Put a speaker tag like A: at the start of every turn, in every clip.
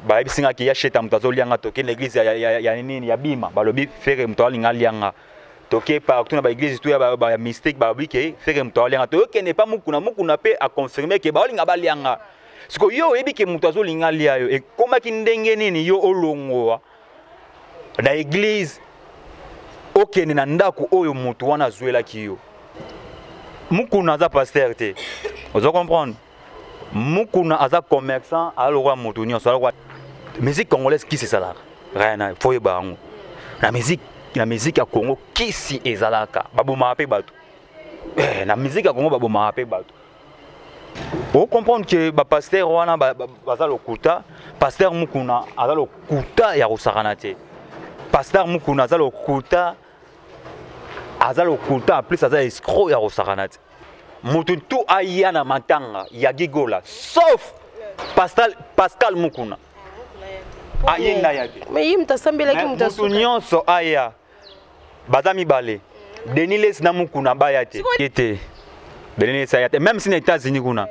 A: Bayebisi nga ke ya Sheta moto azolia nga. Toke na église ya nini, ya Bima, balobi Ferre moto alinga alia nga. Toke partout na baéglise tout ya mystique, balobi ke Ferre moto alia nga. Toyokende pa Mukuna, Mukuna mpe aconfirme ke baolinga balia nga. Sikoyo yo oyebi ke moto azolinga alia yo, ekomaki ndenge nini yo olongowa na église, okende na ndako oyo moto wana azwelaki yo? Mukuna aza pasteur te, ozo comprendre? Mukuna aza commerçant, aza lokola moto nyonso, aza lokola musique congolaise. Kisi esalaka rien, fo oyeba yango. Na musique ya Congo, kisi ezalaka, babomaka mpe bato. Na musique ya Congo babomaka mpe bato. Ocomprendre ke bapasteur wana baza lokuta. Pasteur Mukuna aza lokuta ya kosakana te. Pasteur Mukuna aza lokuta, aza lokuta, en plus aza escroc ya kosakana te. Moto tu aya na matanga ya Gigola sauf Pascal Mukuna, aye nda ya te.
B: Mais ye moto asambelaki moto.
A: Moto nyonso aya, baza mibale, Denis Lesi na Mukuna, baya te. Ye te, Denis Lesi aya te. Même si na États-Unis kuna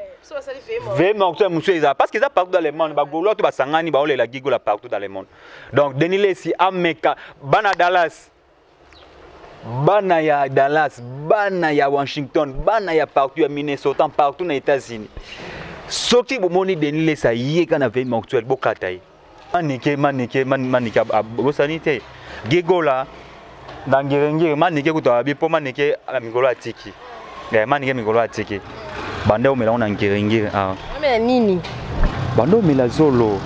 A: veillée mortuaire mosusu ezala, parce que eza partout dans le monde, bagaulois to basangani, baolela Gigola partout dans le monde. Donc Denis Lesi ameka bana Dallas, bana ya Dallas, bana ya Washington, bana ya partout ya Minnesota, partout na États-Unis, soki bomoni Denis Lesi ayeka na veillée mortuaire, bokata ye. Manike, Manike, Manike bosani te Gigola na Ngerengere. Manike kutu abi mpo Manike mikolo atiki. Manike mikolo atiki bande omela ngo na Ngerengere awa.
B: Omela nini?
A: Bande omela zolo.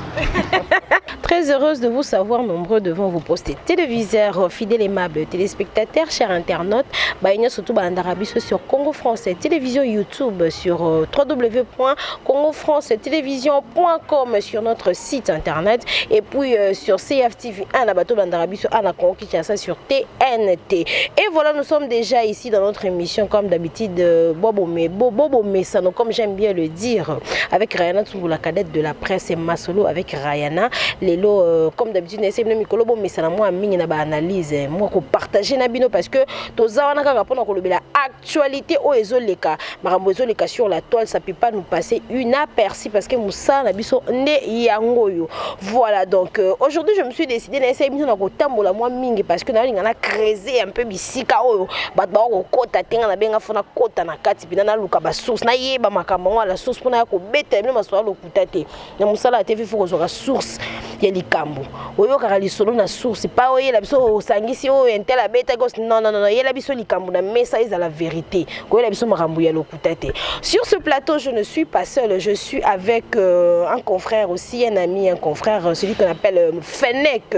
B: Très heureuse de vous savoir nombreux devant vos postes téléviseurs, fidèles, aimables téléspectateurs, chers internautes. Baïna surtout balandaka biso sur Congo Français Télévision YouTube, sur www.congofrancetélévision.com, sur notre site internet et puis sur CFTV 1 na bato balandaka biso na Congo Kinshasa sur TNT. Et voilà, nous sommes déjà ici dans notre émission comme d'habitude, Bobo Bobo Messano, comme j'aime bien le dire, avec Rayana Tsumbu, la cadette de la presse, et Masolo avec Rayana. Lelo, comme d'habitude, na mikolo bo mesana mwa mingi na ba analyse, moi ko partager na bino, parce que toza wana kaka pona kolobela actualité oyo ezoleka, makambo ezoleka sur la toile. Ça peut pas nous passer inaperçu parce que mosala na biso nde yango oyo. Voilà, donc aujourd'hui je me suis décidé na essayer bino na kotambola mwa mingi, parce que nalinga na creuser un peu bisika oyo bato bakokota te. Nga nabenga fo nakota na kati mpena, naluka basource, nayeba makambo yango ala source, mpona ya kobeta bino masolo ya lokuta te. Na mosala ya TV, fo kozwaka source ya likambo, oyokaka lisolo na source, pa oyela biso osangisi oyo un tel abetaki. Non, non, non, yela biso likambo na mesa, ezala vérité, koyela biso makambo ya lokuta te. Sur ce plateau, je ne suis pas seule, je suis avec un confrère aussi, un ami, un confrère, celui qu'on appelle Fennec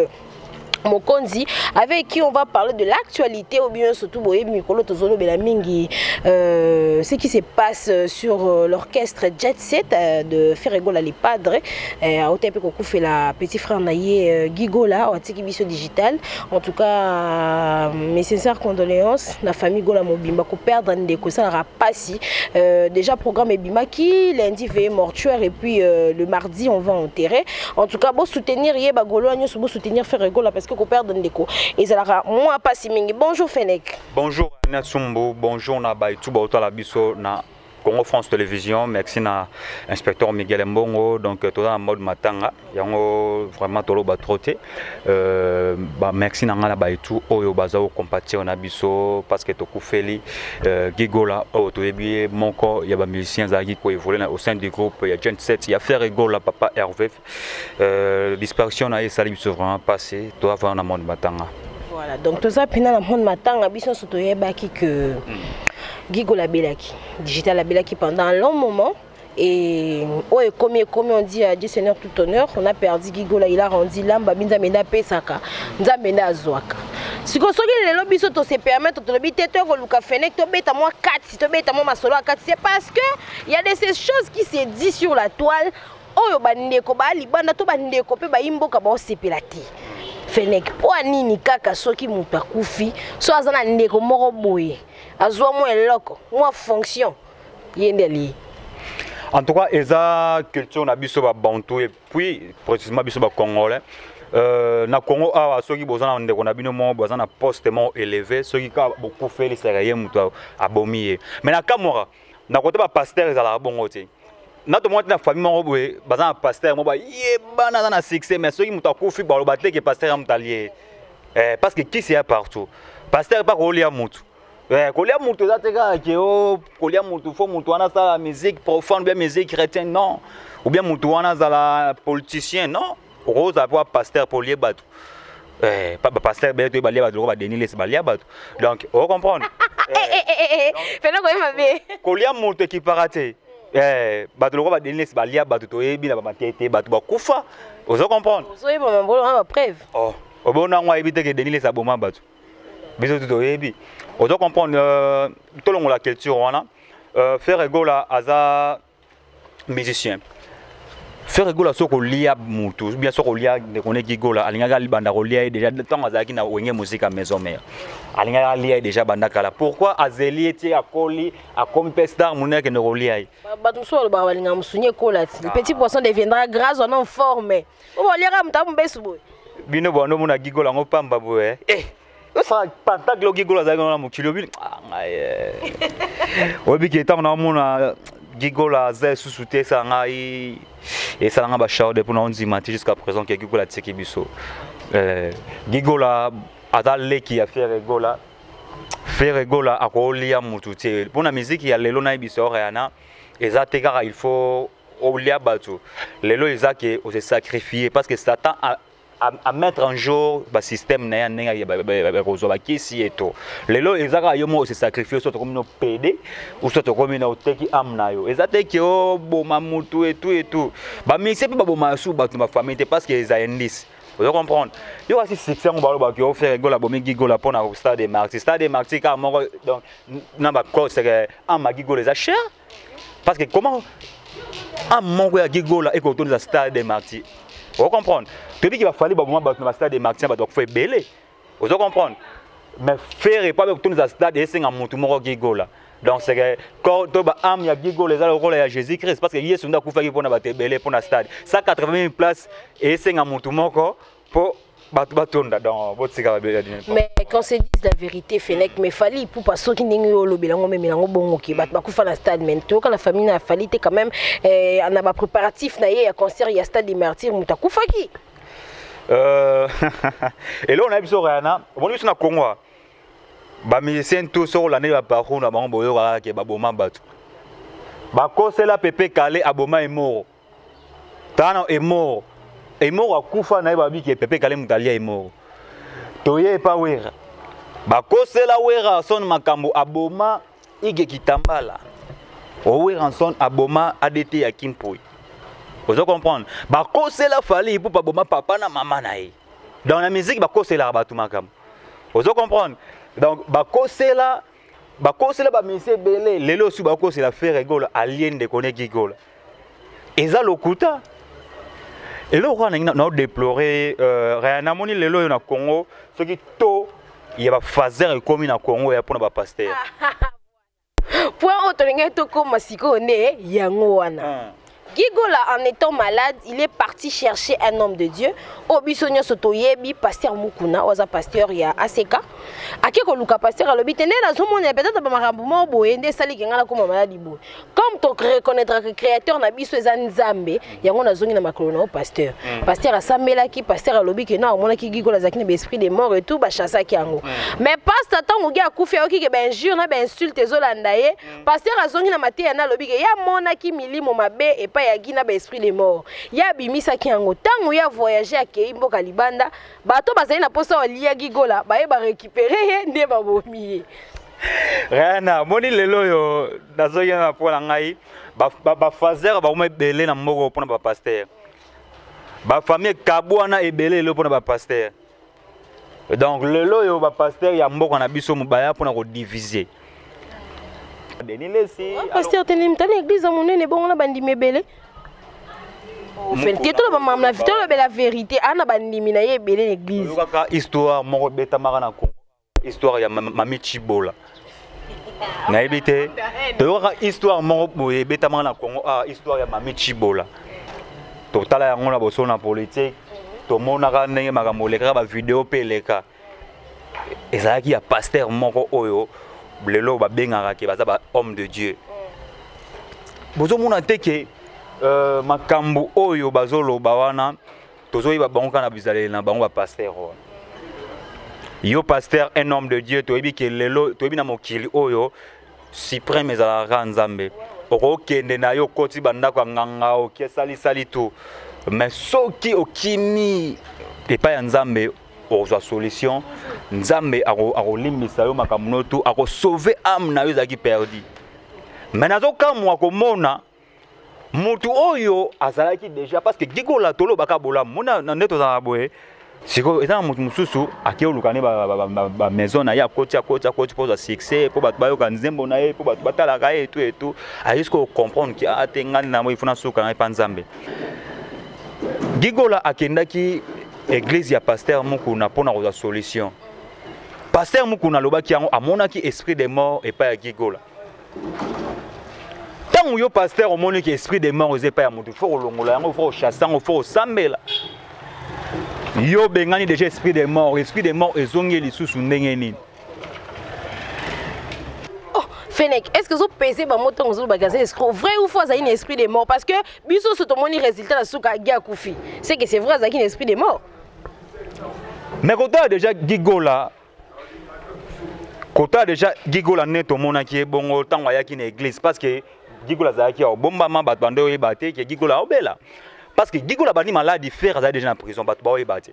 B: Mokonzi, avec qui on va parler de l'actualité ou bien surtout boye mikolo tozolobela mingi ce qui se passe sur l'orchestre Jet Set de Ferre Gola les Padres. Auta pe kokufela petit frère na ye Gigola atiki biso Digital. En tout cas, mes sincères condoléances na famille Gola mobimba. Ko perdre ndeko esalaka pasi. Déjà programme ebimaki lundi, veillée mortuaire, et puis le mardi on va enterrer. En tout cas, bo soutenir ye, bagaulois nyonso bo soutenir Ferre Gola, parce que ko perdre ndeko ezalaka mwa pasi mingi. Bonjour Fennec.
A: Bonjour Anna Tsumbu, bonjour na baitu baotala biso na Congo France Télévision. Merci na inspecteur Miguel Mbongo. Donc toza na mode matanga yango, vraiment toloba trop te. Ba merci na nga na baitu oyo baza kocompatir na biso, parce que tokufeli Gigola oyo toyebi ye moko ya bamusicien azalaki koévolue au sein du groupe ya Jet Set ya Ferre Gola, papa Hervé. Disparition na ye esali biso vraiment passé. Toza vraiment na mode matanga.
B: Voilà, donc toza mpena na monde matanga. Biso nyonso toyebaki que Gigola abelaki, Digital abelaki pendant un long moment, et oyo ekomi ekomi, on dit à Dieu Seigneur tout honneur. On a perdu Gigola, il a rendu l'âme. Babi Nzambe nde apesaka, Nzambe nde azwaka. Sikoyo soki lelo biso tose permettre, tolobi te, tokoluka Fennec, tobeta mwa kati, tobeta mwa masolo ya kati, c'est parce que y a de ces choses qui se dit sur la toile oyo bandeko baa libanda to bandeko mpe bayi mboka baosepela te. Fennec, mpo anini kaka soki moto akufi, so aza na ndeko moko boye azwa mwa eloko, mwa fonction, ye nde alie?
A: En tout cas, eza culture na biso babantu et puis précisément biso bacongolais. Na Congo awa, soki boza na ndeko na bino moko boza na poste moko élevé, soki kaka bokufelisaka ye, moto abomi ye. Mais na kamwaka na kote bapasteur ezalaka bongo te. Na tomona te na famille moko boye baza na pasteur moko bayebana, aza na succès, mais soki moto akufi, baloba te ke pasteur ya moto alie eh, parce que kisi ya partout. Pasteur mpa kolia motu eh, kolia motu eza te kaka ke o kolia motu, fo motu wana asala musique profane ou bien musique chrétienne, non, ou bien motu wana azala politicien, non. Okozala mpo pasteur mpo olie bato eh, bapasteur bele toye balia bato loko baDenis Lessie, balia bato. Donc ocomprendre.
B: Pena koyeba mabe.
A: Kolia moto ekipaka te eh, bato loko baDenis Lessie balia bato, toyebi na bamatete bato bakufa, ozo comprendre.
B: Ozoyeba mambolo wana, bapreuve.
A: Oh, obona yango, ayebi te ke Denis Lessie aboma bato, biso tu toyebi, ozo comprendre. Tolongola culture wana. Ferre Gola aza musicien. Ferre Gola, soki kolia mutu, bien soki kolia ndeko neki Gola alingaki alibanda kolia ye déjà ntango azalaki na Wenge Musica Maison Mère, alingaki alia ye déjà banda kala. Pourquoi azeli ye tie akoli, akomi mpe star monene, akende kolia ye?
B: Bato mosusu balobaka balingaka mosuni ekola ti le petit poisson deviendra gras wana en forme oyo baliaka moto amobesu boye.
A: Bino bando omona Gigola yango pamba boye, eh, osala pentacle. Gigola azalaki wana mokili obi ngai oyebi ke ntango naomona Gigola aza lisusu te, esala ngai, esala ngai bacharde mpona ondima te jusqu'à présent ke Gigola atiki biso. Gigola aza leki ya Ferre Gola. Ferre Gola akolia mutu te. Mpona miziki ya lelo, nayebi biso yana eza te kaka il faut olia bato. Lelo eza ke ose sacrifier, parce que Satan a mettre en jour basystème na ye ya ndenge kozwa bakisi eto. Lelo eza kaka yo moko ose sacrifier, so tokomi no pede ou soit tokomi na oteki âme na yo. Eza te ke oboma mutu etu etu. Bamusicien mpe baboma su bato na bafamille te, parce que eza indice, ozo comprendre. Yo kasi succès yango balobaki o Ferre Gola abomi Gigola mpona Stade de Martyr. Stade de Martyr kaka moko, donc na bacose âme ya Gigola eza cher, parce que comment âme moko ya Gigola ekotondisa Stade de Martyr? Ozo comprendre. Toyebi ke baFally baboma bato na bastade de Martyr, bato bakufa ebele, ozo comprendre. Mais Ferre po abekotondisa stade, esenga motu moko Gigola. Donc c'est que to ba âme ya Gigola eza lokola ya Jésus Christ, parce que Yesu nde akufaki mpona bato ebele, mpona stade 180 000 place esenga motu moko mpo bato batonda. Donc botika.
B: Mais qu'on se dise la vérité, Fenech, mais Fally Ipupa, soki ndenge oyo olobela yango, omemela yango bongo ke bato bakufa na stade, mais toyoka na famille na Fally te quand même eh, na bapréparatif na ye ya concert ya Stade de Martyr, moto akufaki.
A: Eloko na biso Rayana, omoni biso na Congo, bamusicien tout soki olandeli baparcours na bango, boyokaka ke baboma bato, bakosela Pepe Kale aboma Emoro. Tala na Emoro, Emoro akufa na ye, babi ke Pepe Kale moto alia Emoro. Toye epa Wera, bakosela Wera son makambo aboma Ige Kitambala, Werrason aboma ADT ya Kimpoi, ozo comprendre. Bakosela Fally Ipupa aboma papa na mama na ye. Donc na musique bakoselaka bato makambo, ozo comprendre. Donc bakosela bamusicien ebele. Lelo osi bakosela Ferre Gola alie ndeko ne Gigola, eza lokuta. Eloko kaka nangi naodeplore, raya namoni lelo oyo na Congo, soki to ya bafaser ekomi na Congo ya mpona bapasteur.
B: Point oyo tolingaki tokóma sikoyo nde yango wana. Gigola, en étant malade, il est parti chercher un homme de Dieu. Oyo biso nyonso toyebi, pasteur Mukuna, oza pasteur ya ACK. Ake koluka pasteur, alobi te nde nazomona peut-être bamakambo moko boye nde esaliki ngai nakóma maladi boye. Comme to reconnaître que créateur na biso eza Nzambe, yango nazongi na makolo na yo, pasteur. Pasteur asambelaki, pasteur alobi ke non, amonaki Gigola azalaki na baesprit de mort et tout, bachassaki yango. Mais pasteur, ntango Gi akufi, ayoki ke bainjure na bainsulte ezolanda ye. Pasteur azongi na mateya na alobi ke ye amonaki milimo mabe epai ya Gi na baesprit de mort, ye abimisaki yango. Ntango ye avoyage, akei mboka libanda, bato bazali na mposa balia Gigola, baye barécupere ye nde babomi ye.
A: Rena moni lelo oyo nazoyena mpo na ngai bafaser bakoma ebele na mboka mpona bapasteur, bafamille ekabwana ebele lelo mpona bapasteur. Donc lelo oyo bapasteur ya mboka na biso baya mpona kodivise Denis Lessie.
B: Pasteur tene tala église ya monene bongo na bandimi ebele te. Toloba mama, tolobela vérité, ana bandimi na ye ebele na église.
A: Kaka histoire moko ebetamaka na Congo, histoire ya Mami Chibola, nayebi te. Toyokaka histoire moko boye ebetamaka na Congo, ah, histoire ya Mami Chibola. Totala yango na bosolo na politique, tomonaka ndenge makambo elekaka, bavideo mpe eleka. Ezalaki ya pasteur moko oyo lelo babengaka ke baza ba homme de Dieu. Bozomona te ke Makambo oyo bazoloba wana, tozoyeba bango kaka na bizaleli na bango, bapasteur wana. Yo pasteur, un homme de Dieu, toyebi ke lelo toyebi na mokili oyo suprême ezalaka kaka Nzambe. Okokende na yo, okoti bandako ya nganga, oki esalisali tu, mais soki okimi epai ya Nzambe, okozwa solution. Nzambe akolimbisa yo makambo no tu, akosauve âme na yo ezalaki perdu. Mais nazokamwa komona motu oyo azalaki déjà, parce que Gigola, tolobaka bolamu mona na nde tozalaka boye. Sikoyo eza na motu mosusu akei oluka nde bamaison na ye, akoti, akoti, akoti mpo ozwa succès, mpo bato bayoka nzembo na ye, mpo bato batalaka ye etu etu. Aye sikoyo comprendre ke a te, ngai na ifo nasuka na ye mpa Nzambe. Gigola akendaki église ya pasteur Mukuna mpona kozwa solution. Pasteur Mukuna alobaki yango, amonaki esprit de mort epai ya Gigola. Ntango yo pasteur omoni ke esprit de mort eza epai ya motu, faut kolongola yango, faut kochasse yango, faut kosambela. Yo bengani déjà esprit de mort, esprit de mort ezongi lisusu ndenge nini?
B: Oh, Fenech, est-ce que ozopese bango ntango ozolobaka aza escroc? Vrai ou faux, azali na esprit de mort? Parce que biso nyonso tomoni résultat na suka, agi akufi, c'est que c'est vrai, azalaki na esprit de mort.
A: Mais kotala déjà Gigola, kotala déjà Gigola nde tomonaki ye bongo ntango ayaki na église, parce que Gigola azalaki ya kobombama, bato bande oyeba te ke Gigola aobela, parce que Gigola bandi maladi, Ferre azali déjà na prison, bato baoyeba te.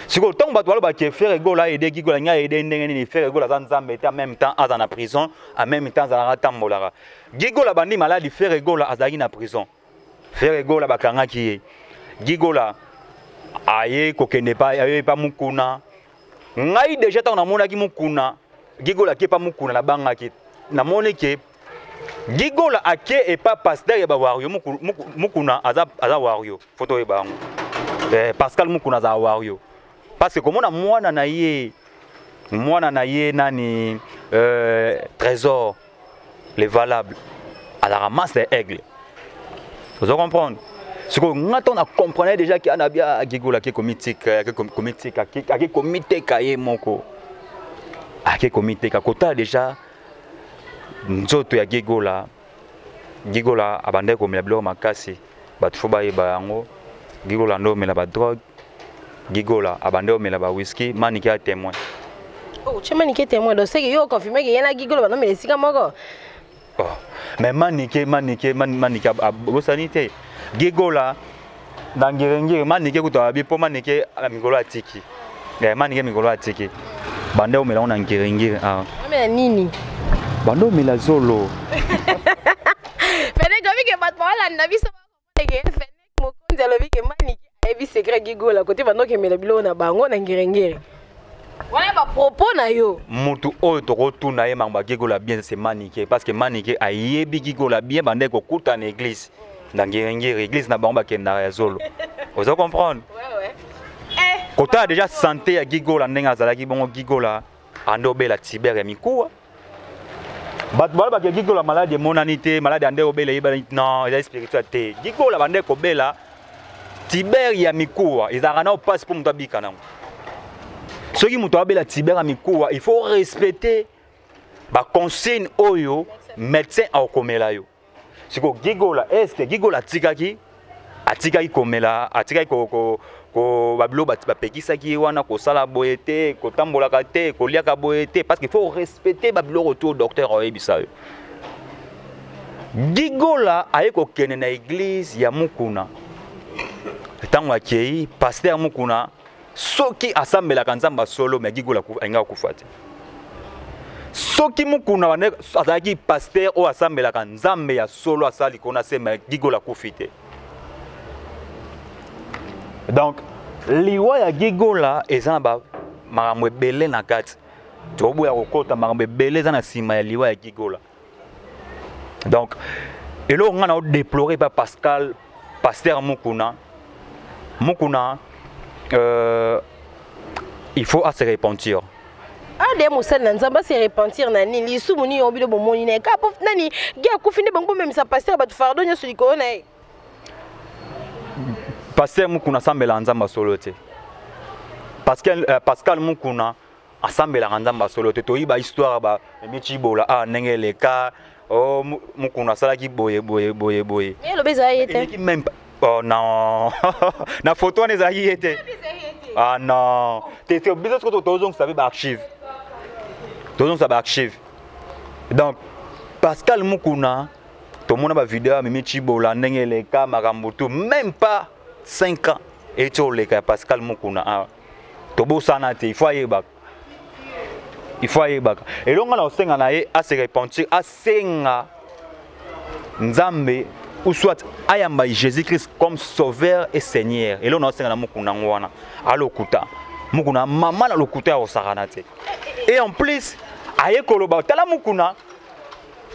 A: Sikoyo ntango bato balobaki Ferre Gola aide Gigola, ngai aide ndenge nini? Ferre Gola aza Nzambe te. En même temps aza na prison, en même temps azalaka, atambolaka. Gigola bandi maladi, Ferre Gola azalaki na prison. Ferre Gola bakangaki ye, Gigola aye kokende pa, aye pa Mukuna. Ngai déjà ntango namonaki Mukuna, Gigola ake pa Mukuna, nabangaki. Namoni ke Gigola ake epa pasteur ya bawario. Mukuna aza wario, faut toyeba yango. Pascal Mukuna aza wario, parce que komona mwana na ye nani, Trésor le valable, azalaka master aigle, ozo comprendre? Sikoyo nga ntango na comprendre déjà ke ana bia Gigola ake komitika, ake komitika, ake komiteka ye moko, ake komiteka. Kotala déjà nzoto ya Gigola, Gigola abandaki komela biloko makasi, bato faut bayeba yango. Gigola nde omela badrogue, Gigola abandaki komela bawhisky. Manike ya témoin.
B: Oh, tie Manike témoin. Donc c'est que yo confirme ke ye na Gigola banomela esika moko.
A: Oh. Mais Manike, Manike, Manike abosani te Gigola na Ngerengere. Manike kutu abi mpo Manike mikolo atiki. Manike mikolo atiki, bande omela ngo na Ngerengere awa.
B: Omela nini?
A: Bande omela zolo.
B: Fenech alobi ke bato baolanda biso ke Fenech Mokonzi alobi ke Manike ayebi secret Gigola kote bandokemela biloko na bango na Ngerengere. Wana bapropos na yo.
A: Motu oyo tokotuna ye makambo ya Gigola bien, c'est Manike, parce que Manike ayebi Gigola bien, bande kokuta na église na Ngerengere, église na bango bakendaka ya zolo, oza comprendre?
B: Ouais.
A: Kotala déjà santé ya Gigola ndenge azalaki bongo, Gigola ande obela tibere ya mikuwa. Bato balobaka Gigola maladi emonani te, maladi ande obela eyebani. Non, ezali spirituel te. Gigola bande kobela tibere ya mikuwa, ezalaka nao mpasi mpo moto abika nango. Soki moto abela tibere ya mikuwa, il faut respecter baconsigne oyo médecin akokomela yo. Sikoyo Gigola, est-ce Gigola atikaki komela, atikaki ko babiloko bapekisaki ye wana, kosala boye te, kotambolaka te, koliaka boye te? Parce qu'il faut respecter babiloko to docteur oyebisa yo. Gigola aye kokende na église ya Mukuna. Ntango akei, pasteur Mukuna soki asambelaka Nzambe solo, mais Gigola alingaka kufa te. Soki Mukuna azalaki pasteur oyo asambelaka Nzambe ya solo, asala likolo na se, mais Gigola akufi te. Donc liwa ya Gigola eza na makambo ebele na kati, toboya kokota. Makambo ebele eza na nsima ya liwa ya Gigola. Donc eloko ngai na odéplore pa Pascal, pasteur Mukuna, Mukuna, il faut à se repentir.
B: Ade mosali na Nzambe ase repentir na nini? Lisumu nini oyo bino bomoni na ye? Kaka po nani ge akufi nde bango bomemisa pasteur bato fardeau nyonso likolo na ye.
A: Pasteur Mukuna asambela Nzambe asolo te. Pascal Mukuna. Asambelaka Nzambe asolo te. Toyiba histoire ba Mimi Tshibola, ah, ndenge eleka, oh, Mukuna asalaki boye boye boye boye.
B: Mais elobi ezala ye te.
A: Eleki même pas. Oh non, na photo wana ezalaki ye te. Ah non te te, biso soki tozongisa mpe baarchive, tozongisa baarchive. Donc Pascal Mukuna, tomona bavideo ya Mimi Tshibola ndenge eleka makambo tu, même pas 5 ans eti oleka ya Pascal Mukuna awa. Tobosana te, il faut ayebaka, il faut ayebaka. Elonga na kosenga na ye ase repentir, asenga Nzambe ou soit ayamba Jésus-Christ comme sauveur et seigneur. Elonga na kosenga na Mukuna yango wana, alokuta Mukuna, mama na lokuta ya kosakana te. Et en plus aye koloba, tala Mukuna,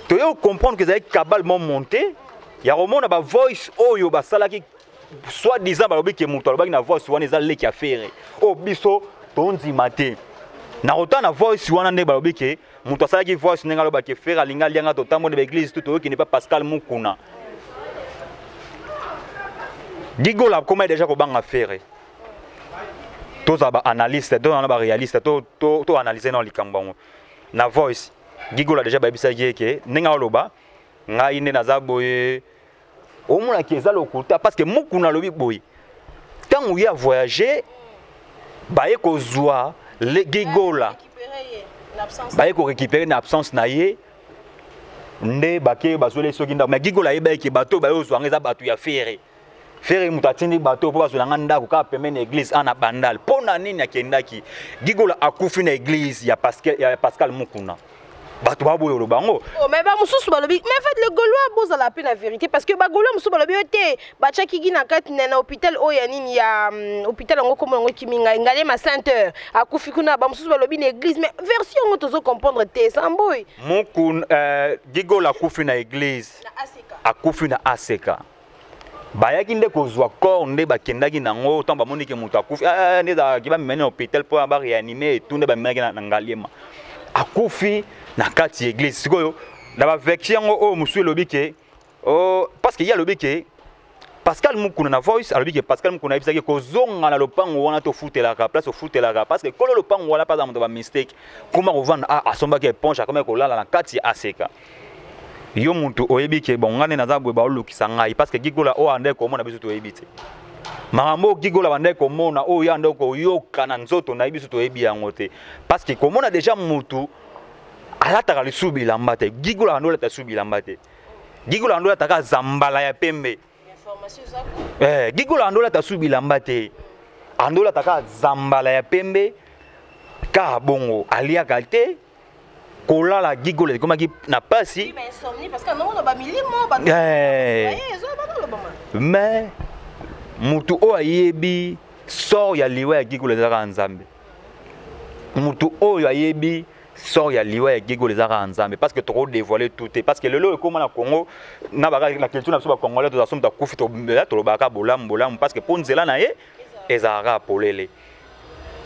A: toye comprendre que ezalaki cabale mo monté ya komona ba voice oyo basalaki, soit disant balobi ke moto alobaki na voice wana eza leki ya Ferre, oyo biso tondima te. Na kotala na voice wana nde balobi ke moto asalaki voice, ndenge alobaki Ferre alingi alianga, totamboli baeglise tu, toyokende pa Pascal Mukuna. Gigola akoma déjà kobanga Ferre. Tozala baanalyste, tozala baréaliste, toanalyse na likambo yango. Na voice, Gigola déjà bayebisaki ye ke ndenge aloba ngai nde naza boye, omonaki eza lokuta, parce que Mukuna alobi boye, ntango ye avoyage, baye kozwa Gigola, baye korécupérer na absence na ye, nde bake bazweli soki ndako. Mais Gigola ayebaki ke bato baye ozwa yango eza bato ya Ferre. Ferre moto atindi bato mpo bazwela nga ndako kaka pembeni ya église ana Bandal. Mpo na nini akendaki? Gigola akufi na église ya Pascal Mukuna. Bato baboya oloba yango.
B: Oh, mais bamosusu balobi, mais en fait le Gaulois, bozala mpe na vérité, parce que bagaulois mosusu balobi yo te, batiaki gi na kati na hôpital oyo ya nini ya hôpital yango, kombo yango ekimi ngai, Ngalema Center, akufi kuna. Bamosusu balobi na église, mais version yango tozo comprendre te, Samboi.
A: Mukuna, Gigola akufi na église, akufi na Aseka. Bayaki nde kozwa corps, nde bakendaki nango. Ntango bamoni ke moto akufi, ah, nde ezalaki bamemani na hôpital mpo baréanime etu, nde bamemaki na Ngaliema. Akufi na kati ya église. Sikoyo na baversion yango oyo mosusu elobi ke, oh, parce que ye alobi ke Pascal Mukuna na voice, alobi ke Pascal Mukuna ayebisaki kozonga na lopango wana, tofutelaka place ofutelaka, parce que kolo lopango wana mpe aza moto bamistake, koma kovanda, ah, asombaki éponge, akomaki kolala na kati ya Aseka. Yo mutu oyebi ke bon, ngai nde naza boye, baolukisa ngai, parce que Gigola oyo andeki komona, biso toyebi te makambo oyo Gigola bandeki komona, oyo ye andeki koyoka na nzoto na ye, biso toyebi yango te. Parce que komona déjà mutu alataka lisusu bilamba te, Gigola ando olata lisusu bilamba te, Gigola ando olataka zambala ya pembe. Gigola ando olata lisusu bilamba te, ando olataka zambala ya pembe kaka bongo, aliaka te, kolala Gigola ekomaki na pasi. Mais mutu oyo ayebi sort ya liwa ya Gigola ezalaka Nzambe. Mutu oyo ayebi sort ya liwa ya Gigola ezalaka Nzambe, parce que tokodévoile tout te, parce que lelo ekóma na Congo, na na culture na biso bacongolais, tozala so moto akufi, tolobaka bolamu bolamu, parce que mpo nzela na ye ezalaka polele.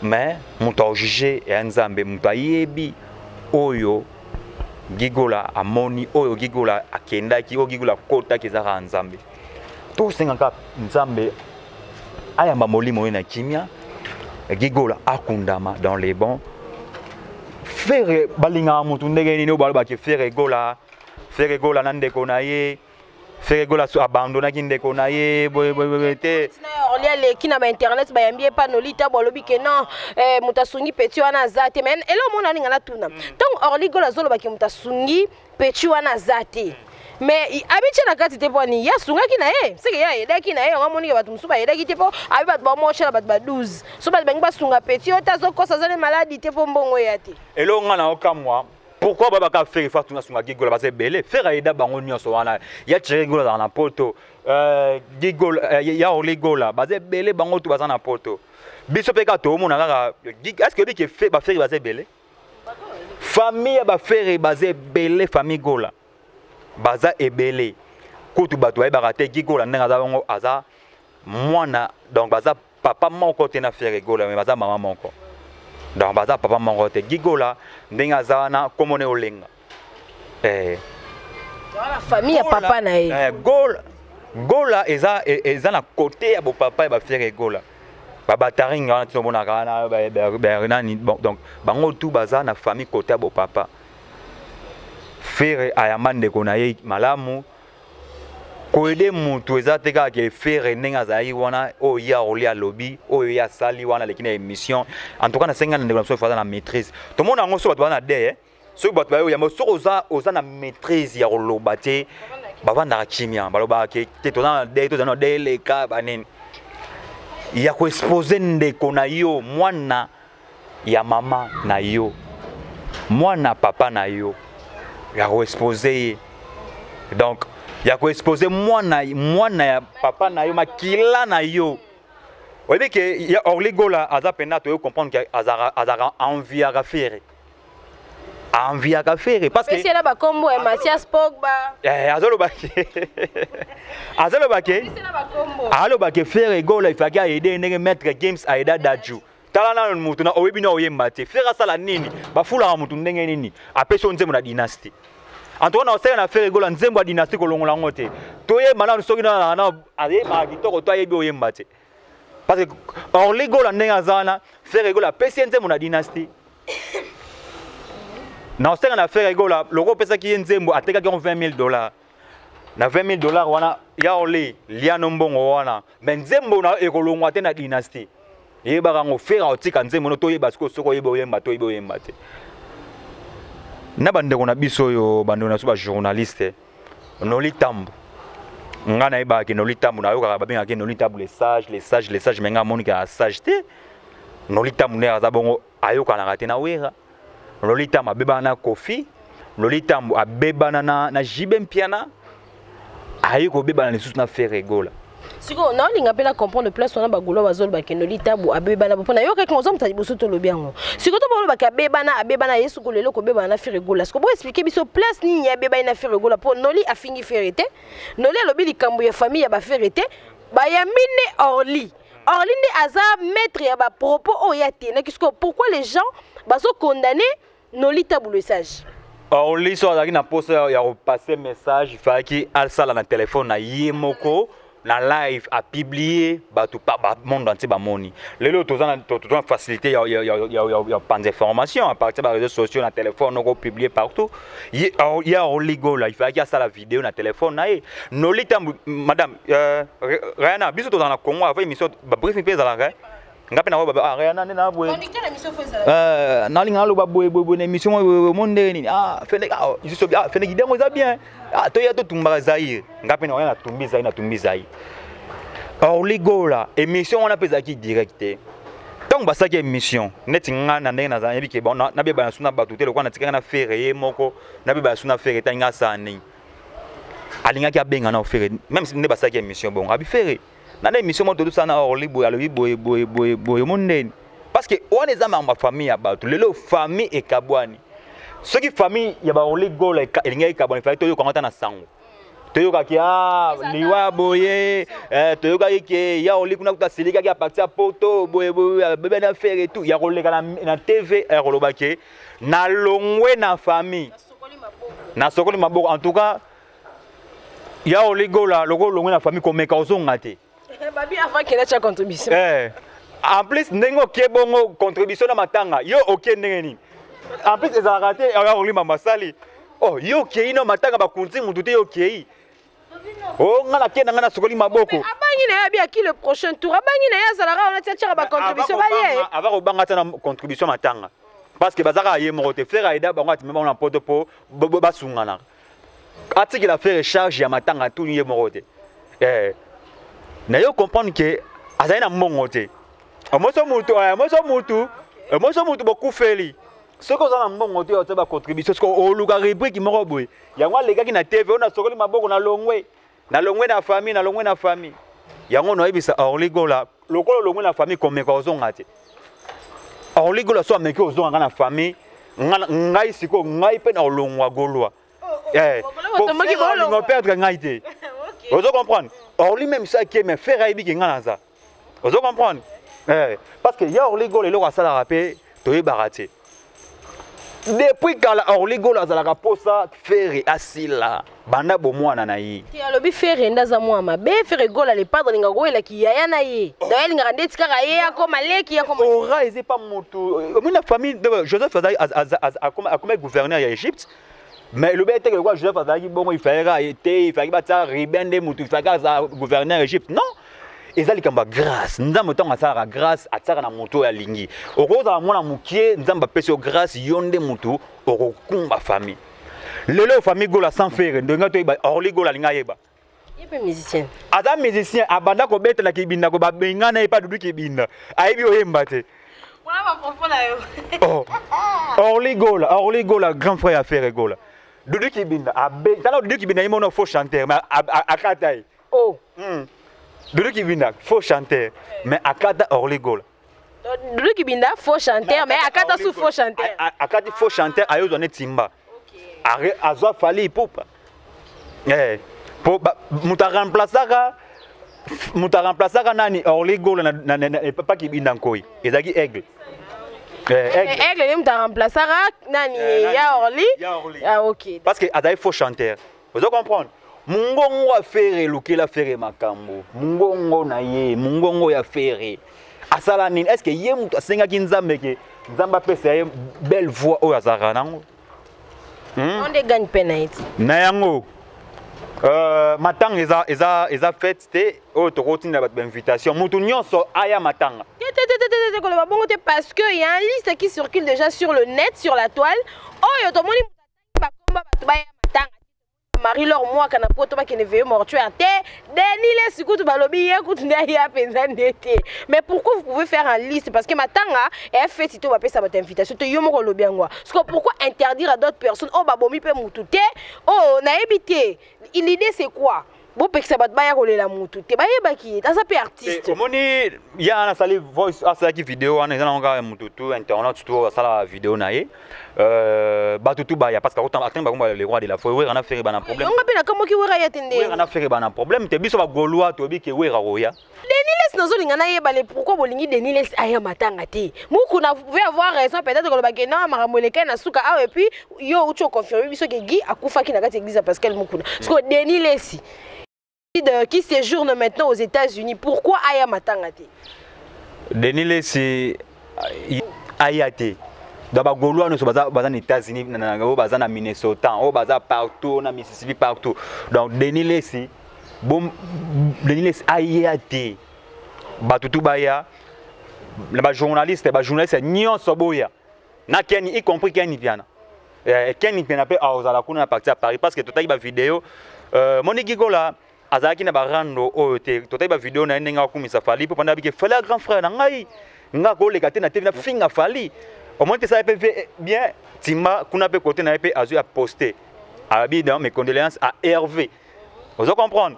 A: Mais moto ajuge ya Nzambe, moto ayebi oyo Gigola amoni, oyo Gigola akendaki, oyo Gigola akotaki, ezalaka Nzambe. Tosengaka Nzambe ayamba molimo oyo na kimia, Gigola akundama dans les bons. Ferre balingaka motu ndenge nini oyo balobaki Ferre Gola, Ferre Gola na ndeko na ye, Ferre Gola abandonaki ndeko na ye boye boye te.
B: Orli aleki na bainternet, bayambi ye pa Nolita, balobi ke non, moto asungi petit wana aza te. Mais elo omona alinga natuna, ntango Orli Gola azolobaki moto asungi petit wana aza te, mais abitie na kati te, mpo ani ye asungaki na ye, seke ye ayedaki na ye yango, amoniki bato mosusu bayedaki te, mpo abi bato bamoshela bato ba 12 so bato bangi basunga petit oyo te, azokosa, aza ne maladi te, mpo mbongo eya te.
A: Eloko nga na okamwa, pourquoi babaka Ferre fa tunga sunga Gigola? Baza ebele, Ferre ayeda bango nyonso wana. Ya Thierry Gola azala na poto, Gigola, ya Orli Gola, baza ebele, bango tu baza na poto. Biso mpe kaka toomona kaka. Est ce que oyebi ke baFerre baza ebele? Famille ya baFerre baza ebele, famille Gola baza ebele. Kutu bato bayebaka te, Gigola ndenge aza bongo, aza mwana, donc baza papa moko te na Ferre Gola, mais baza mama moko, donc baza papa moko te. Gigola ndenge aza wana, komona olenga.
B: Famille ya papa na ye.
A: Gola, Gola eza na côté ya bopapa ya baFerre Gola. Babataringa wana ti omonaka wana nani, donc bango tu baza na famille côté ya bopapa. Ferre ayamba ndeko na ye malamu. Koyede mutu eza te kaka ke Ferre ndenge azalaki wana, oyo ye aoli alobi, oyo ye asali wana, aleki na émission. En tout cas, nasenga na ndeko na biso, aza na maîtrise. Tomona yango so bato baza na de, soki bato bayo yambo, soki oza na maîtrise ya koloba te, bavandaka kimia, balobaka ke te, toza na de, toza na de, eleka banini ya koexposer ndeko na yo, mwana ya mama na yo, mwana papa na yo, ya koexposer ye. Donc ya koexposer mwana ya papa na yo, makila na yo. Oyebi ke ya Orly Gola aza mpena, toyei comprendre ke azalaka enviaka Ferre, enviaka Ferre parce que
B: pesi na bakombo ya Mathias Pogba.
A: Eh, azoloba ke aloba ke Ferre Gola ifaki aide ndenge Maître Games aida Dadju. Tala nano motu na oyebi na oyemba te. Ferre asala nini? Bafulaka motu ndenge nini? Apesi yo nzembo na Dynastie. En tout cas, na osala na Ferre Gola nzembo ya Dynastie, kolongola yango te. Toyemba nano soki na ayembaka kitoko to ayebi oyemba te, parce que Orly Gola ndenge aza wana, Ferre Gola apesi ye nzembo na Dynastie. Na osenga na Ferre Gola, loko opesaki ye nzembo, atekaki yango 20 000 $. Na 20 000 $ wana ya ole liano mbongo wana, mais nzembo na ekolongwa te na Dynastie. Yebaka yango, Ferre otika nzembo no. Toyeba sikoyo soki oyeba oyemba to oyebi oyemba te. Na bandeko na biso oyo, bandeko na biso bajournaliste, Noli Tambu, ngai nayebaka ke Noli Tambu, nayokaka babengaka ke Noli Tambu le sage, le sage, le sage, mais ngai amoniki sage te. Noli Tambu nde aza bongo, ayokanaka te na Wera. Noli Tambu abebana na Kofi. Noli Tambu abebana na JB Mpiana, aye kobebana lisusu na Ferre Gola.
B: Sikoyo naolinga mpe na comprendre place wana. Bagaulois bazolobaka Noli Tabu abebana mpona yokaki oza moto ya liboso, tolobi yango. Sikoyo to balobaka abebana, abebana ye suku lelo kobebana na Ferre Gola. Sikoyo boexpliquer biso place nini abebani na Ferre Gola, mpo Noli afingi Ferre te, Noli alobi likambo ya famille ya baFerre te. Bayambi nde Orly. Orly nde aza maître ya bapropos oyo atenaki. Sikoyo pourquoi les gens bazocondamner Noli Tabu le sage?
A: Orly so azalaki na mposa ya kopasser message, fallaki asala na telefone na ye moko na live, apublier, bato monde entier bamoni. Lelo toza na facilité ya panza information à partir ya réseaux sociaux, na téléphone okopublier partout. Ye Orly Gola, il fallaki asala vidéo na téléphone na ye. Noli Tambu, madame Rayana, biso tozala na Congo, avant émission babriefing mpe ezalaka. Nga mpe nango Rayana nde na boye, nalinga naloba boye boye boye na émission mo ndenge nini. Fene kidango eza bien, toya totumbaka Zaire. Nga mpe naoya natumbi Zaire, natumbi Zaire. Orly Gola, émission wana mpe ezalaki direct te. Ntango basalaki émission, neti nga na ndenge nazala, nayebi ke nabebana su na bato te. Lokola natikanga na Ferre ye moko, nabebana su na Ferre te. Alinga asala ndenge alingaki abenga na Ferre, même nde basalaki émission bongo, abi Ferre na na émission moko tozosala na Orly boye, alobi boye boye boye boye mo ndeni, parce que wana eza makambo ya famille ya bato. Lelo famille ekabwani. Soki famille ya baOrly Gola elingaki ekabwani, fallait toyoka ata na sango, toyokaki a liwa boye, toyokaki ke ya Orly kuna kuta asilikaki, apartir ya Poto boye boye, bebe na Ferre tout ya koleka na TV, ya koloba ke nalongwe na famille, nasokoli maboko. En tout cas, ya Orly Gola, loko olongwe na famille, komeka ozonga te.
B: Babi avant kenda tia contribution.
A: En plus, ndenge okie bongo contribution na matanga yo, okie ndenge nini? En plus ezalaka te oya kolimba masali. Oh, yo okei na matanga, bakunzi mutu te, yo okei o nga nakei na nga nasokoli maboko.
B: Abangi na ye, abi aki le prochain tour, abangi na ye, azalaka wana tia tiaka bacontribution baye.
A: Ava kobanga tia na contribution matanga, parce que bazaka ye moko te. Ferre aida bango, atime bango na Poto mpo basunganaka. Atikela Ferre charge ya matanga, atuni ye moko te. Na yo comprendre ke azali na mbongo te. Moso mutu bokufeli, soki oza na mbongo te, otia bacontribution, soki oluka rubrique moko boye. Yango alekaki na TV oyo, nasokoli maboko, nalongwe, nalongwe na famille, nalongwe na famille. Yango nayebisa Orly Gola, lokola olongwe na famille, komeka ozonga te. Orly Gola so ameki ozonga nga na famille, ngai sikoyo, ngai mpe na olongwa golwa olingo perdre ngai te. Ozo comprendre? Orly même so ake, mais Ferre ayebi ke ngai naza. Ozo comprendre? Parce que ya Orly Gola, eloko asalaka mpe toyebaka te. Depuis kala, Orly Gola azalaka posa Ferre asila banda bomwana na ye.
B: Te, alobi Ferre nde aza mwa mabe. Ferre Gola le Padre alingaka koyelaki yaya na ye. Donc alingaka ndeti kaka ye akoma leki, akoma.
A: Ora eza pa motu omoni na famille Joseph azalaki akoma gouverneur ya Égypte, mais elobi ete lokola Joseph azalaki bongo, ifalaki te, ifalaki batia Ruben nde motu, ifalaki aza gouverneur Égypte. Non, eza likambo ya grâce. Nzambe ntango asalaka grâce, atiaka na motu oyo alingi. Okozala mwana mokie, Nzambe apesi yo grâce, yo nde motu okokumba famille. Lelo famille Gola sans Ferre, ndenge toyeba Orly Gola alingi ayeba.
B: Ye mpe musicien.
A: Aza musicien, abanda kobetela Kibinda, ko babengana ye pa Dudu Kibinda, ayebi oyemba te.
B: Wana bapropos na yo.
A: Oh. Orly Gola, Orly Gola, grand frère ya Ferre Gola. Dudu Kibinda abe tala, Dudu Kibinda ye mona faux chanteur, mais akata ye.
B: Oh.
A: Dudu Kibinda faux chanteur, mais akata Orly Gola.
B: Dudu Kibinda faux chanteur, mais akata su faux chanteur.
A: Akati faux chanteur, ayozwa ne timba. Azwa Fally Ipupa. Eh, po moto aremplaçaka, moto aremplaçaka nani, Orly Gola na papa Kibinda Nkoi, ezalaki Aigle.
B: Eh, Aigle. Aigle nde moto aremplaçaka nani?
A: Eh, nani?
B: Ya Orly.
A: Ya Orly.
B: Ah, ok.
A: Parce que azali faux chanteur, ozo comprendre. Mongongo ya Ferre elukela Ferre makambo. Mongongo na ye, mongongo ya Ferre asala nini? Est ce que ye moto asengaki Nzambe ke Nzambe apesa ye belle voix oyo azalaka nango?
B: On nde gagne mpe na ye ti.
A: Na yango, matanga eza fête te oyo tokotinda bato bainvitation, motu nyonso aya matanga.
B: Te, te, te, te, te, te, koloba bongo te, parce que y a un liste qui circule déjà sur le net, sur la toile, oyo tomoni bakomba bato baya matanga. Marie Laure Mwaka na poto bakende veillée mortuaire te. Denis Lessi kutu balobi ye kutu nde aya mpenza nde te. Mais pourquoi vous pouvez faire un liste? Parce que matanga est fait to bapesa bato invitation te, yo moko olobi yango. Parce que pourquoi interdire à d'autres personnes oyo babomi mpe mutu te, oyo nayebi te? L'idée, c'est quoi? Bopekisa bato baya kolela mutu te, bayebaki ye aza mpe artiste.
A: Omoni ya wana asali voice, asalaki video wana, eza nango kaka motu tu internet tu asala video na ye. Bato tu baya, parce que atangi bakomba le roi de la forêt. Wera na Ferre bana problème.
B: Yonga mpe nakamwaki Wera ya te nde.
A: Wera na Ferre bana problème te. Biso bagaulois toyebi ke Wera koya.
B: Denis Lessi, nazolinga nayeba le pourquoi bolingi Denis Lessi aya matanga te. Mukuna, vous pouvez avoir raison peut-être koloba ke non, makambo elekai na suka awa. Et puis yo outi oconfirme biso ke Guy akufaki na kati ya église ya Pascal Mukuna. Parce que Denis Lessi qui séjourne maintenant aux États-Unis, pourquoi aya matanga te?
A: Denis Lessi aya te. Donc bagaulois nyonso baza na États-Unis, oyo baza na Minnesota, oyo baza partout na Mississippi, partout. Donc Denis Lessi, bon, Denis Lessi aya te. Bato tu baya na bajournaliste, bajournaliste nyonso boya na Keni, y compris Keni Piana. Keni Piana mpe azala kuna na partie ya Paris, parce que totaki bavideo, Moniki Gola azalaki na barando oyo te. Totaki bavideo na ye ndenge akumisa Fally, mpo panda abike Fally ya grand frère na ngai, nga koleka te na te na finga Fally. Omoni te, esala mpe bien. Timba kuna mpe kote na ye mpe azwi aposte, abi dans mes condoléances à Hervé. Ozo comprendre?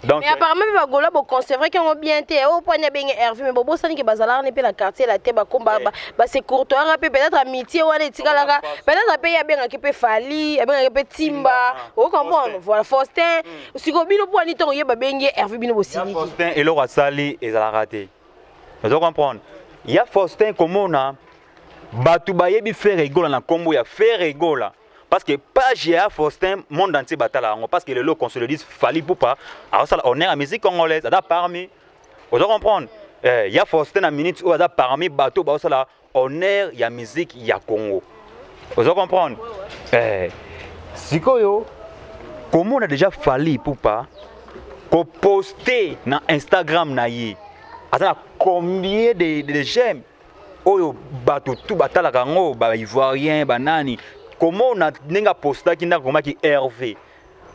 A: Donc
B: mais apparemment mpe bagola boconservaki yango bien te. Oyo mpo ani abenge Hervé, mais bobosani ke bazalaka ne mpe na quartier la te, bakomba basecourtoyaka mpe. Peut-être amitié wana etikalaka. Peut-être mpe ye abengaki mpe Fally, abengaki mpe Timba, ocomprendre? Voilà, Faustin. Sikoyo bino mpo ani ntongo ye babengi ye Hervé, bino bosiliki?
A: Faustin eloko asali ezalaka te. Ozo comprendre? Ya Faustin, komona bato bayebi Ferre Gola na nkombo ya Ferre Gola, parce que page ya Faustin, monde entier batala yango, parce que lelo, qu'on se le dise, Fally Ipupa azosala honneur ya musique congolaise, aza parmi, ozo comprendre? Ya Faustin na minute oyo aza parmi bato baosala honneur ya musique ya Congo. Ozo comprendre? Sikoyo komona déjà Fally Ipupa koposte na Instagram na ye, aza na combien de j'aime oyo bato tu batalaka yango, baivoirien banani. Komona ndenge apostaki, ndenge akomaki Hervé,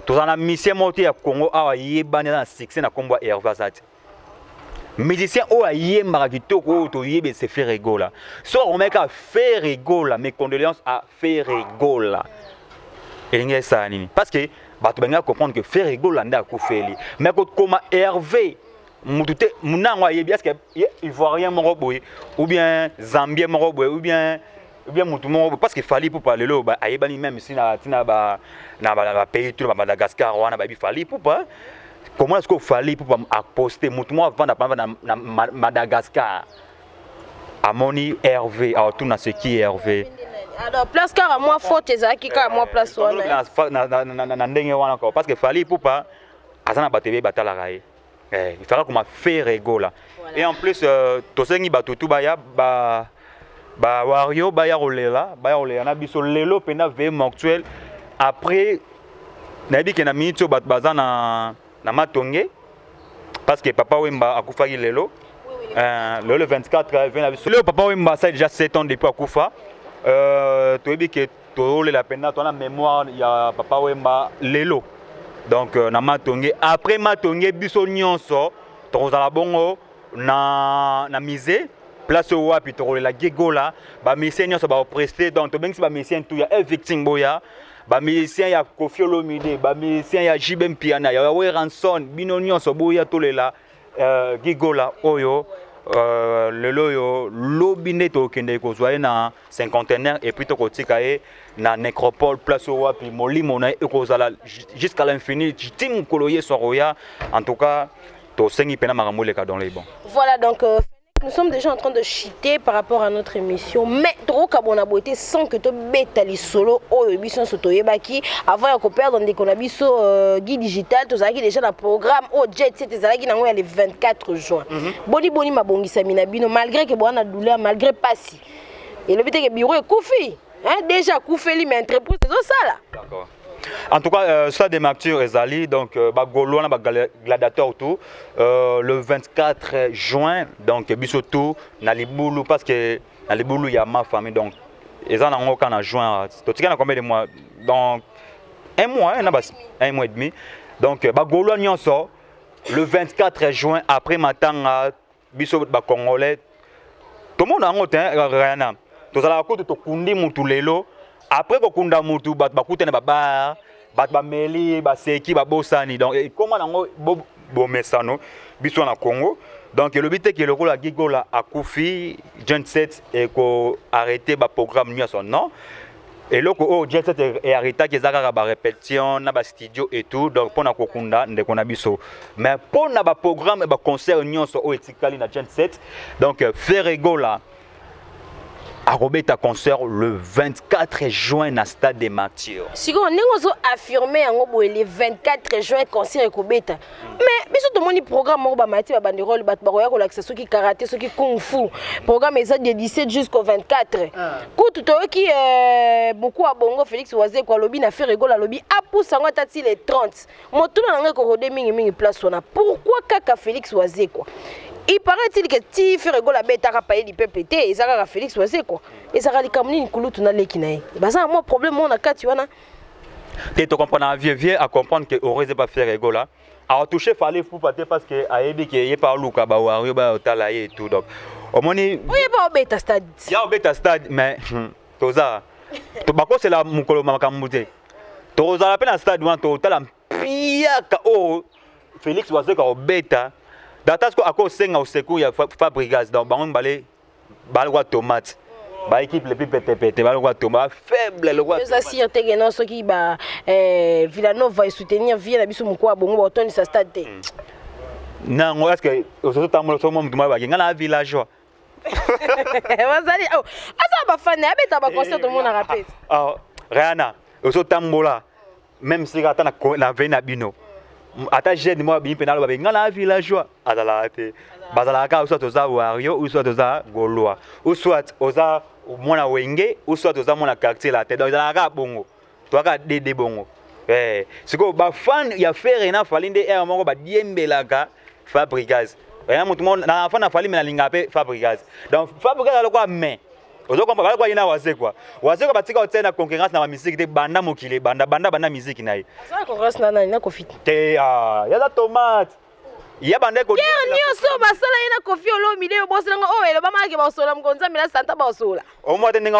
A: tozala na musicien moko te ya Congo awa ayebani, aza na succès na nkombo ya Hervé. Aza te musicien oyo ayembaka kitoko oyo toyebi, se Ferre Gola. So akomaki kaka Ferre Gola, mes condoléances à Ferre Gola, elingi esala nini? Parce que bato balingi comprendre que Ferre Gola nde akufeli. Mais kokoma Hervé, mutu te munango ayebi. Est ce que ivoirien moko boye, ou bien zambien moko boye, ou bien mutu moko boye? Parce que Fally Ipupa lelo ayebani même si na tina ba na ba pays tout, ba Madagascar wana bayebi Fally Ipupa. Comment est-ce que Fally Ipupa aposte, mutu moko avanda pamba na Madagascar, amoni Hervé, atuna ce qui Hervé?
B: Alors place kaka mwa faute ezalaki kaka mwa place wana.
A: Na ndenge wana quoi, parce que Fally Ipupa aza na bato ebele batalaka ye. Il fallait koma Ferre Gola. Et en plus tosengi bato tu baya ba ba wario baya kolela, baya kolela na biso lelo mpena veillée mortuaire. Après nayebi ke na miniti oyo bato baza na Matonge, parce que Papa Wemba akufaki lelo. Le 24 vient na biso lelo. Papa Wemba asali déjà 7 ans depuis akufa. Toyebi ke tozolela mpenza, toza na mémoire ya Papa Wemba lelo. Donc na Matonge, après Matonge, biso nyonso tokozala bongo na musée, place oyo wapi tokolela Gigola. Bamusicien nyonso baopreste, donc tobengisi bamusicien tu ya Victime boya, bamusicien ya Koffi Olomide, bamusicien ya JB Mpiana, ya Werrason, bino nyonso boya tolela Gigola oyo lelo oyo. Lobi nde tokende kozwa ye na cinquantenaire et puis tokotika ye na nécropole, place oyo wapi molimo na ye ekozala jusqu'à l'infini ti mokolo Yesu akoya. En tout cas tosengi mpena makambo eleka dans les bons.
B: Voilà, donc nous sommes déjà en train de chuter par rapport à notre émission, mais trop kabona beauté sans que to beta li solo oyo biso nyonso toyebaki avant ya koperdre ndeko na biso Guy Digital. Tozalaki déjà na programme oyo Jet Set ezalaki nango ya le 24 juin. Boni boni mabongisami na bino, malgré que bowana douleur, malgré pasi, elobi te ke bureau ekufi, hein? Déjà akufeli, mais entreprise ezosala.
A: D'accord. En tout cas, stade des Martyrs ezali, donc bagaulois na bagladiateur tout le 24 juin, donc biso tout na libulu, parce que na libulu ya ma famille. Donc eza nango kaka na juin, totika na combien de mois? Donc un mois, hein, na un mois et demi. Donc bagaulois nyonso, le 24 juin, après matanga, biso bacongolais tomona yango te. Rayana, tozalaka kutu tokundi mutu lelo, après kokunda mutu, bato bakutani babar, bato bameli, baseki, babosani. Donc ekóma nango bomesano biso na Congo. Donc elobi te ke lokola Gigola akufi, Jet Set ekoarrêter baprogramme nyonso. Non, eloko oyo Jet Set earrêtaki eza kaka barépétition na bastudio et tout, donc mpona kokunda ndeko na biso. Mais mpona baprogramme, baconcert nyonso oyo etikali na Jet Set, donc Ferre Gola akobeta concert le 24 juin na stade des Martyrs.
B: Sikoyo ndenge ozo affirme yango boye, le 24 juin concert ekobeta, mais biso tomoni programme moko, bamati babanderole, bato bakoya kolakisa soki karaté, soki kung fu. Programme eza de 17 jusqu'au 24. Kutu toyoki moku ya bongo Félix Wazeko alobi na Ferre Gola, alobi apusa yango ata ti le 30. Motuna na ngai ekorode mingimingi place wana: pourquoi kaka Félix Wazekwa? Il paraît-il que ti Ferre Gola abetaka Palais du Peuple te, eza kaka Félix Wazekwa. Ezalaka likambo nini? Kulutu naleki na ye baza na mwa problème moko na kati wana.
A: Te, tocomprendre vieux, vieux acomprendre que eza pas Ferre Gola atouche Fally Ipupa te, parce que ayebi ke ye pa aluka bawario bayotala ye et tout. Donc omoni
B: oyeba obeta stade.
A: Ya obeta stade, mais toza bakosela mokolo makambo te. Tokozala mpe na stade wana, totala mpiaka oyo Félix Wazekwa obeta data. Siko akosenga au secours ya Fabregas. Donc bango mibale balokwa tomate, baéquipe le plus petepete, balokwa tomate faible lokwa.
B: Eza sûr te ke non, soki ba Villanova esoutenir vie na biso moko ya bongo, baotondisa stade te.
A: Nango est ce que ozotambola so mwa mutu moko baki nga na villageois?
B: Bazali aza bafane, abeta baconcert, tomonaka mpe.
A: Rayana, ozotambola même sika ata na vei na bino, ata jeune moko abimi mpe naloba be nga na villageois, azalaka te. Bazalaka kaka soit oza wario, ou soit oza gaulois, ou soit oza mwana Wenge, ou soit oza mwana Quartier Latin. Donc ezalaka kaka bongo, toyaka dede bongo. Sikoyo bafan ya Ferre na Fally nde ere moko badiembelaka Fabregas. Ya motu moko na fan na Fally, me nalingaka mpe Fabregas. Donc Fabregas alokwa, mais ozokompa balokwa ye na Wazekwa. Wazekwa batika otia na concurrence na bamisiki te. Banda mokili, banda banda banda misiki na ye.
B: Aza concurrence na nani? Na Koffi?
A: Te, yaza tomate ya banda.
B: Guerre nyonso basala ye na Koffi Olomide, oyo bosolanga oyo elobamaki, basola mokonzambe na santa basola.
A: Omoi te ndenge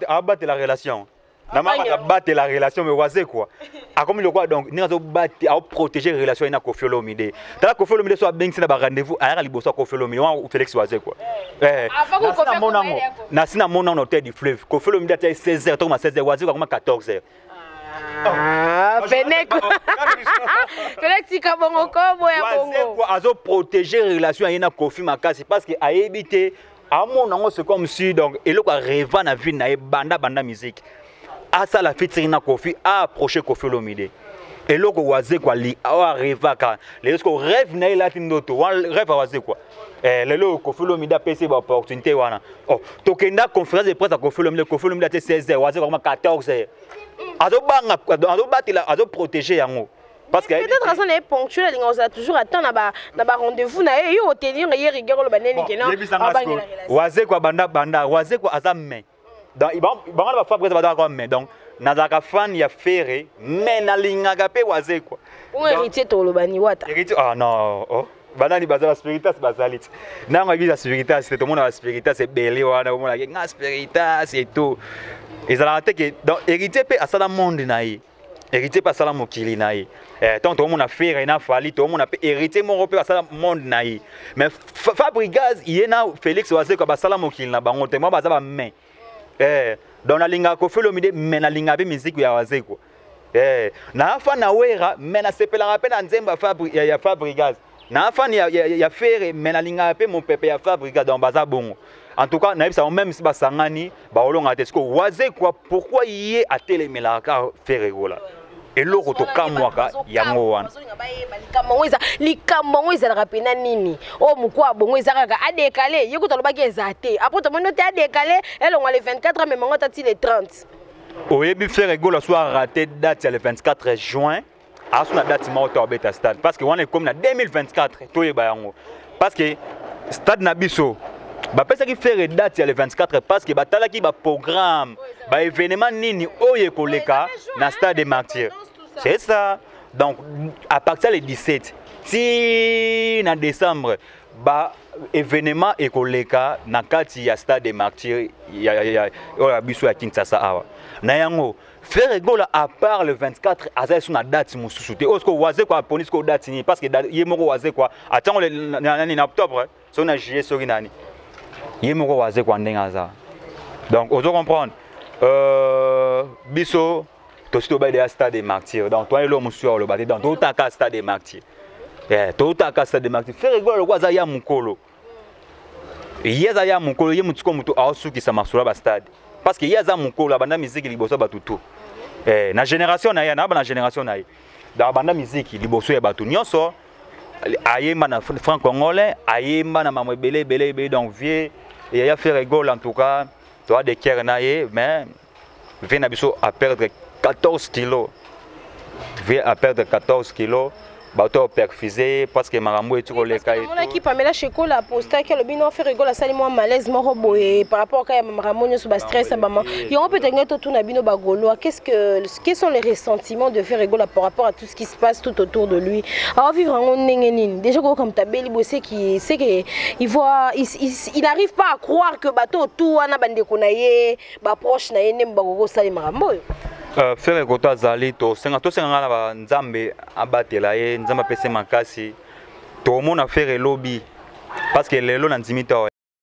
A: abatela relation na mama, abatela relation. Mais Wazekwa akomi lokwa, donc ndenge azobate, aoprotéger relation ye na Koffi Olomide. Tala, Koffi Olomide so abengisi na barendez-vous, ayaka liboso ya Koffi Olomide wana. Félix Wazekwa
B: Avant.
A: Nasi namona na Hôtel du Fleuve, Koffi Olomide atia 16 heures, tokoma 16 heures, Wazekwa akoma 14 heures.
B: Ah, Fenek Fenek, tika bongo, kobo ya bongo.
A: Wazekwa azoprotéger relation aye na Koffi makasi, parce que ayebi te. Amona yango, c'est comme si donc eloko arêva na vie na ye banda banda musique, asala featuring na Kofi, aapproche Kofi Olomide. Eloko Wazekwa oyo arêvaka, lelo siko rêve na ye elati ndoto wana, rêve ya Wazekwa. Lelo Kofi Olomide apesi baopportunité wana. Oh, tokenda conférence de presse ya Kofi Olomide. Kofi Olomide ate 16 heures, Wazekwa koma 14 heures. Azobanga, azobatela, azoprotéger yango parce que
B: peut-être aza na ye ponctuel, alinga kozala toujours atan na ba rendez-vous na ye. Yo otenir ye rigueur, oloba nini ke non?
A: Wazekwa banda banda Wazekwa aza, mais donc bango na baFabregas bazalaka, mais donc nazalaka fan ya Ferre, mais nalingaka mpe Wazekwa.
B: Héritier, toloba ni Wata?
A: Héritier, ah non, oh. Banani baza baspiritas, bazali ti nango église ya spiritas te. Tomona baspiritas ebele wana, omonaki nga spiritas eto ezalaka te ke. Donc Héritier mpe asala monde na ye, Héritier mpe asala mokili na ye. Ntango tokomona Ferre na Fally, tokomona mpe Héritier moko mpe asala monde na ye. Mais Fabregas, ye na Félix Wazekwa basala mokili na bango te, mwa baza bamain. Donc nalingaka Kofi Olomide, mais nalingaka mpe miziki ya Wazekwa. Naa fan na Wera, mais nasepelaka mpe na nzembo ya Fabregas. Naa fan ya Ferre, mais nalingaka mpe mopepe ya Fabregas. Donc baza bongo. En tout cas, nayebisa, même si basangani, baolonga te. Siko Wazekwa, pourquoi ye atelemelaka kaka Ferre Gola? Eloko tokamwaka yango wana.
B: Likambo yango ezalaka mpena nini? Oyo mokwa bongo eza kaka adécaler ye kuta, alobaki eza te. Apo tomoni te adécaler, elongwa le 24, amemango ata ti le 30.
A: Oyebi, Ferre Gola so araté date ya le 24 juin, aso na date moko to abeta stade, parce que wana ekomi na 2024. Toyeba yango, parce que stade na biso, bapesaki Ferre date ya le 24 parce que batalaki baprogramme, baévénement nini oyo ekoleka na Stade de Martyr. C'est ça. Donc à partir le 17 ti na décembre, ba événement ekoleka na kati ya Stade de Martyr oyo ya biso ya Kinshasa awa. Na yango, Ferre Gola, à part le 24, aza so na date mosusu te. Oyo siko Wazekwa aponi siko date nini? Parce que ye moko Wazekwa atiango nani na octobre, soki na juillet, soki nani, ye moko Wazekwa ndenge aza. Donc ozo comprendre, biso tosi tobai ya Stade de Martyr. Donc toa eloko mosusu ya koloba te. Donc totaka Stade de Martyr, totaka Stade de Martyr. Ferre Gola lokwa aza ya mokolo, ye aza ya mokolo, ye motu siko motu aosukisa masolo ya bastade, parce que ye aza mokolo, abanda miziki liboso ya bato tu. Na génération na ye, na bana génération na ye. Donc abanda miziki liboso ya bato nyonso, ayemba na franc congolais, ayemba na mambo ebele ebele ebele. Donc vieux yaya Ferre Gola, en tout cas toa de cœur na ye. Mais vieux na biso a perdre 14 kilos, vieux a perdre 14 kilos, bato operfuse parce que makambo eti koleka.
B: Omonaki Pamela Shekola apostaki, alobi no, Ferre Gola asali mwa malaise moko boye par rapport kaka ya makambo nyonso, bastress ya bama yango. Mpe tenge totuna bino bagaulois, qu'est-ce que quels sont les ressentiments de Ferre Gola par rapport à tout ce qui se passe tout autour de lui? Aovivre yango ndenge nini? Déjà koyoka moto abeli boye, c'est que il voit, il n'arrive pas à croire que bato otu wana, bandeko na ye, baproche na ye, ndembo bakoki kosala makambo oyo.
A: Ferre koto azali, tosenga tosenga ngai na banzambe abatela ye, Nzambe apesi makasi. Tomona Ferre elobi, parce que lelo na ndimi te.